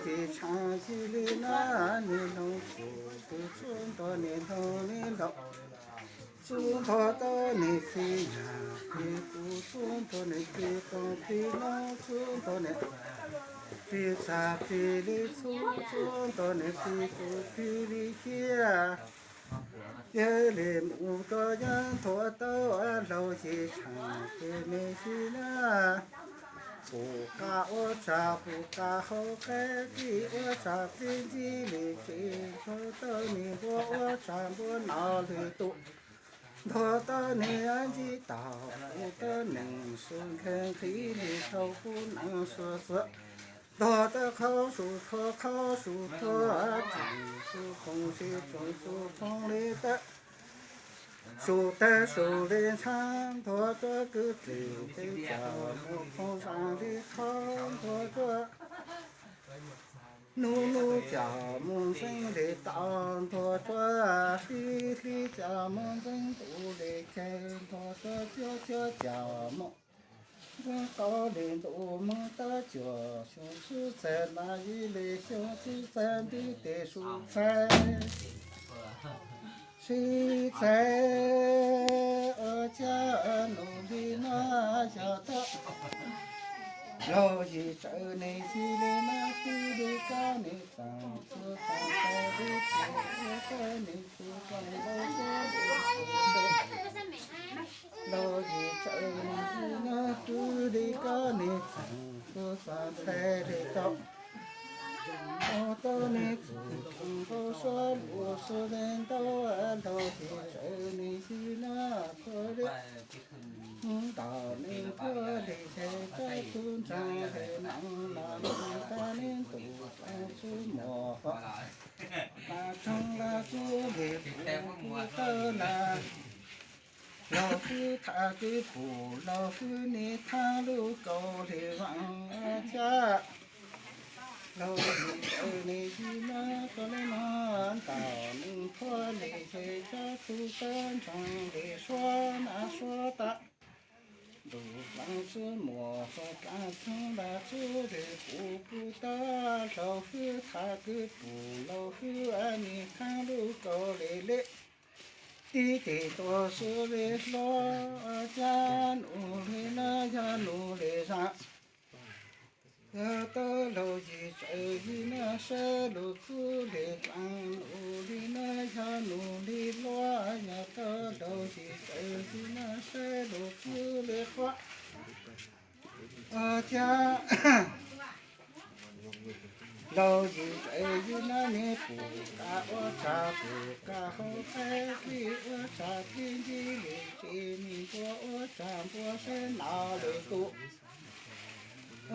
Tis tshav tis li na, nig noog txuj txuj txuj nto nig noog nig nto, txuj nto tau nig txiv nyam tig kuv, txuj nto nig tig toog tig noog, txuj nto nig tig txag tig li txhuv, txuj nto nig tig tus tig li ciaj. Yog li mus rau yog nthuav tau laug yim tshav tis me sis na, pum qab ua tshav pum qab hauv qab, qib ua tshav qib ntxib li tsev, nthuav tau nig npua ua tshav npua no li tus, nthuav tau nig ntsib tau pum tau neeg su nkheej nqhis li tau pum neeg su xuav, nthuav tau qhov su thuav qhov su thuav, tsoom su phoom sib tsoom su phoom li tawg, su tawg su li ntshav, nthuav tsuav kwv tij tej cov mus phoom zaaj li qhov, nthuav tsuav nub nub cov mus ntxeeb li tau, nthuav tsuav hli hli cov mus ntxeeb ntuj li ceg, nthuav tsuav cuab cuab cov mus ntxeeb qaub li ntuj mus tab cuam, xyoo xub txhais mas yim li xyoo xub txhais ntwb tes su txhais sib txhais. Ua cas nus li no yog tau laug yim tsawv nig yim li no, twb li koj nig txaus txhua txaus txhais li txhua txhua nig txhua txaus txhua txhua, laug yim tsawv nig yim no, twb li koj nig txaus txhua txaus txhais li tau, ua tau nig txhua txhua txhua suab lus suab li ntau, laug yim tsawv nig yim no, txhua li ntawm neeg tuaj li ces txhua tus ntseeg li no, no tab neeg tus tau txhua muag, tas tsoog laj txhua li pum pum tawg laj, laug hwb tham kwv pum, laug hwb nig thaab lub kaus li vaaj cab. Laug yim tsawv nig yim no, txhua li no ntawm neeg tuaj li ces txhua tus tau ntseeg li suab na suab tas, ntuj leej txhua muag tas tsoog laj txhua li pum pum tawg, laug hwb tham kwv pum, laug hwb nig thaab lub kaus li li, tib tes tuaj xwb li hlob, cas nus li no yog nus li zaaj. Yog tau laug yim tsawv yim no saib lug txug li dlaag, nus li no yog nus li hlob, yog tau laug yim tsawv yim no saib lug txug li qhuav. Ua cas laug yim tsawv yim no nig pum qab ua tshav pum qab hauv qab, qib ua tshav qib ntxib li tsev, nig npua ua tshav npua seb no li tus.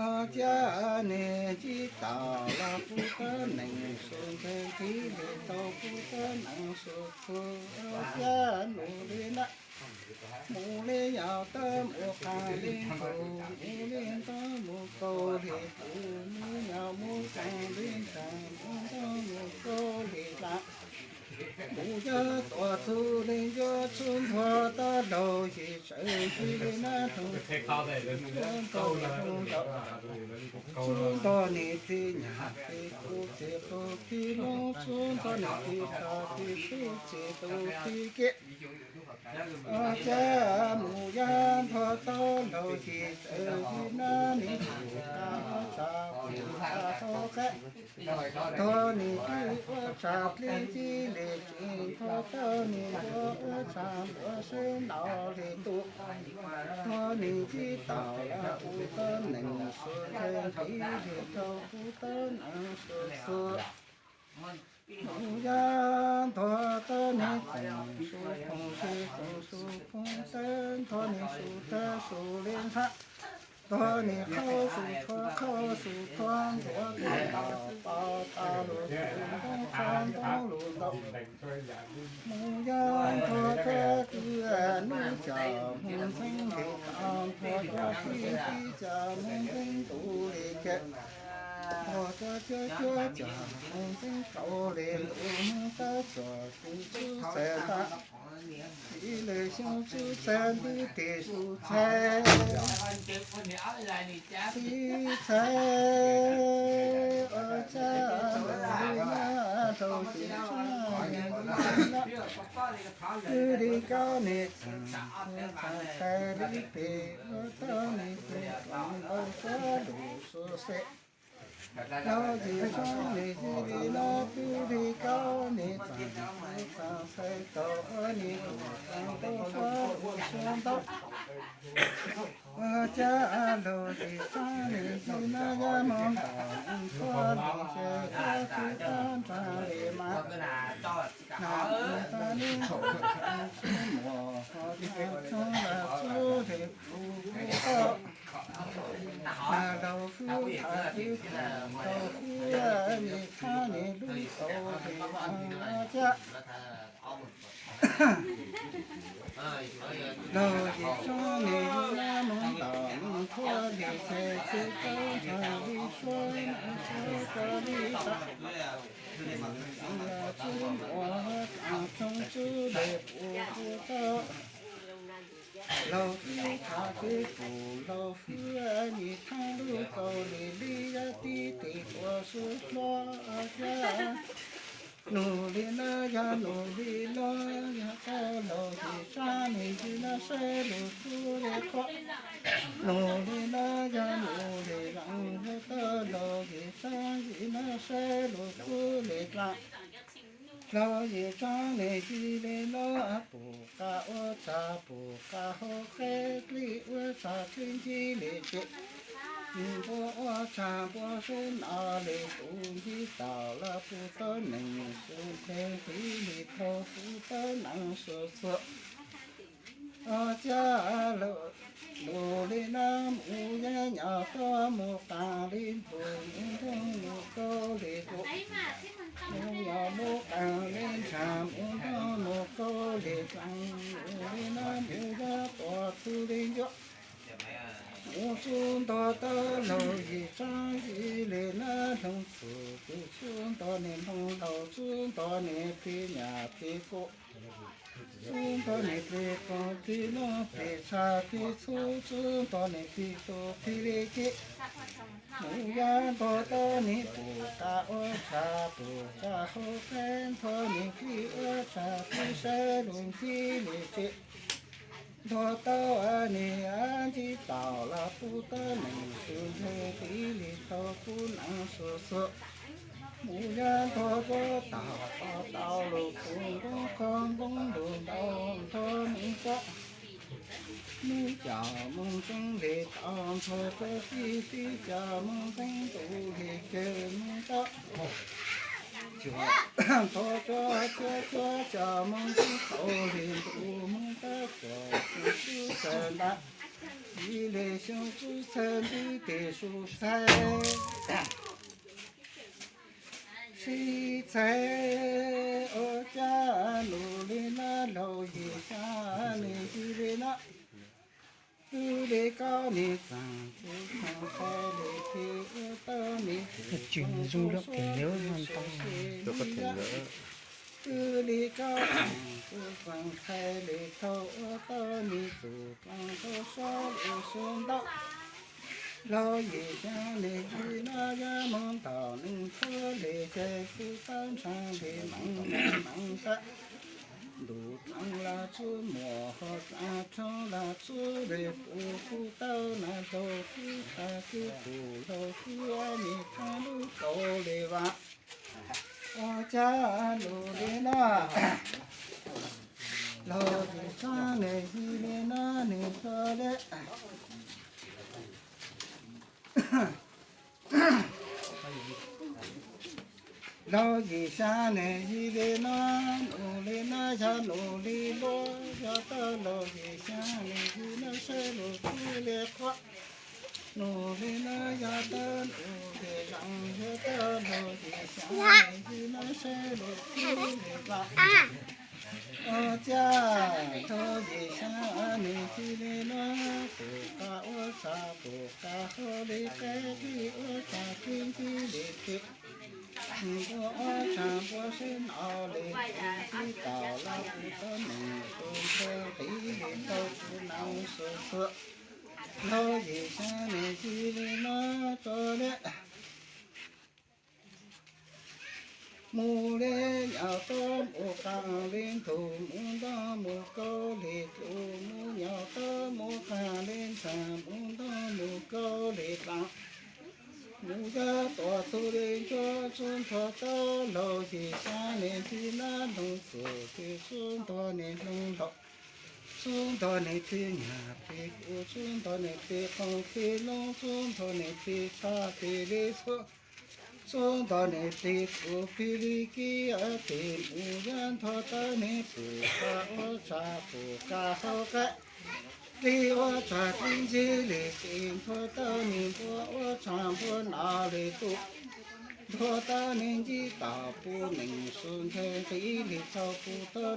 Ua cas nig ntsib tau los pum tau neeg su nkheej nqhis li tau pum tau neeg su txhua. Ua cas nus li na mus li yog tau mus qaag li ntuj, mus li ntau mus kaus li pum, mus yog mus qaag li ntsaag, mus ntau mus kaus li dlaag, mus yog tuaj txug li ntsuab txug ntuag tau laug yim tsawv yim li na tug txug ntuag nig txij nyag txij kub txij qub txij loob txug ntuag nig txij tag txij txuj txij tus txij kiab. Ua cas mus yog ntuag tau laug yim tsawv yim no nig pum qab ua tshav pum qab hauv qab, ntuag nig qib ua tshav qib ntxib li tsev, ntuag tau nig npua ua tshav npua seb no li tus, ntuag nig ntsib tau los pum tau neeg su nkheej nqhis li tau pum tau neeg su txhua. Mus yog ntuag tau nig txoom su phoom seb txoom su phoom tawg, ntuag nig su tawg su li ntshav, ntuag nig qhau su thuav qhau su thuav, ntuag tau tau tau lug su ntoo qhau ntoo lug ntau. Mus yog ntuag tsuag kwv nub cov mus ntxeeb li tau, ntuag tsuag tib tib cov mus ntxeeb ntuj li ceg, ntuag tsuag cuab cuab cov mus ntxeeb kaus li ntuj, mus tau tsuag txug txug txhais tas, ib li xyoo txug txhais ntwb tes su txhais, sib txhais. Ua Twb li koj niam txeem, txeem txhais li pem, ua tau niam tus txeem ntau suav lus suav xeem. Laug yim tsob niam yig li no, twb li koj niam txeem, txeem txhais tau ua niam tus txeem ntau suav lus suav ntau. Ua cas laug yim tsob niam yig no yog mus ntaus nthuav lus ces txhob txwm tau nrog li mas. Nov mus tau li ntawm txhua muam ho txhua tshoob los txhua tus kuj tau. Mas laug fwb tham fwb tham, laug fwb niam thab niam lub kaus ces ua cas laug yim tsob niam yig no mus ntaus nthuav lus ces txwm tau nrog li suav lus suav lus li tas. Txwm tau los txhua muam ho txhua tshoob txhua tus kuj tau. Laug fwb tham fwb pum, laug fwb niam thab lub kaus li li yog tib teg tuaj suav hlob thiab. Nus li no yog nus li no, yog tau laug yim tsob niam yig no saib lus txhua li qhov. Nus li no yog nus li leej, yog tau laug yim tsob niam yig no saib lus txhua li leej. Laug yim tsob niam yig li no, pum qab ua tshav, pum qab hauv qab, dlib ua tshav dlib ncig li tsev. Npua ua tshav npua sib no li tus, ncig tau los pum tau neeg, xub ntshe nqi li thauj pum tau neeg xub xub. Ua cas lus li no mus yog nyob tuaj mus qee li ntuj, mus ntoog mus kaus li ntuj, mus nyob mus qee li ntshav, mus ntoog mus kaus li qee, lus li no mus yog tuaj txhua li ncuab. Mus xub ntuag tau laug yim tsob yig li no, hloov txhua tus xub ntuag niam hloov laug, xub ntuag niam plig nyab plig kub, xub ntuag niam plig qoob plig loo, plig tshav plig txhu, xub ntuag niam plig tus plig li kev. Mus yog ntuag tau niam pum qab ua tshav, pum qab hauv qab, ntuag niam plig ua tshav plig saib lus ncig li tsev. Ntuag tau niam ncig tau los pum tau neeg, xub ntshe nqi li thauj pum neeg xub xub. Mus yog ntuag tuaj tau, tau lus pum nkoos qhov nkoos lus ntau, ntuag mus tau mus coj mus ntxeev li tau, ntuag tuaj tib tib coj mus ntxeev ntuj li ceg mus tau. Cuag ntuag tuaj cuag cuag coj mus ntxeev tau li ntuj mus tau, cuag xyoo xub txhawv nta, ib li xyoo xub txhawv nti tes xub txhais. Sib txhais ua cas lus li no, laug yim tsob niam yig li no, twb li koj niam txeem, txeem txhais li pem, ua tau niam tus txeem ntau suav lus suav xeem. Twb li koj txeem, txeem txhais li thauj, ua tau niam tus txeem ntau suav lus suav ntau. Laug yim tsob niam yig no yog mus ntaus neeg nthuav lus ces txwm tau nrog li meej meej tag. Ntuj txeeb los txhua muam, ho txhua tshoob los txhua li pum kuj tau, na laug fwb tham fwb pum, laug fwb niam thab lub kaus li vas. Ua cas lus li no, laug yim tsob niam yig li no, niam tso li. Laug yim tsob niam yig li no, nus li no yog nus li luaj, yog tau laug yim tsob niam yig no saib lus txhua li qhov. Nus li no yog tau nus li leej, yog tau laug yim tsob niam yig no saib lus txhua li leej. Ua cas laug yim tsob niam yig li no, pum qab ua tshav pum qab hauv li qab, dlib ua tshav dlib ncig li tsev. Npua ua tshav npua sib no li, ncig tau los pum tau neeg, xub ntshe nqi li thauj pum neeg xub xub. Laug yim tsob niam yig li no tso li. Mus li nyom tau mus qab li ntug, mus ntau mus kaus li tus, mus nyom tau mus qab li ntxhab, mus ntau mus kaus li dlaab. Mus yog tuam txug li ntsuab, txug ntuag tau laug yim sab, niag txiv nab nug txug txiv, txug ntuag niag nug laug, txug ntuag niag txiv nyab txiv kuv, txug ntuag niag txiv qoob txiv loob, txug ntuag niag txiv tshaj txiv li txug, txug ntuag niag txiv kuv pig li kib, txiv mus yog ntuag tau niag pum qab ua tshaj pum qab hauv qab, txiv ua tshaj txiv ntsig li txiv ntuag tau niag npua ua tshaj npua no li tus, ntuag tau niag ntsig tau pum neeg su nthe nqi li txaus pum tau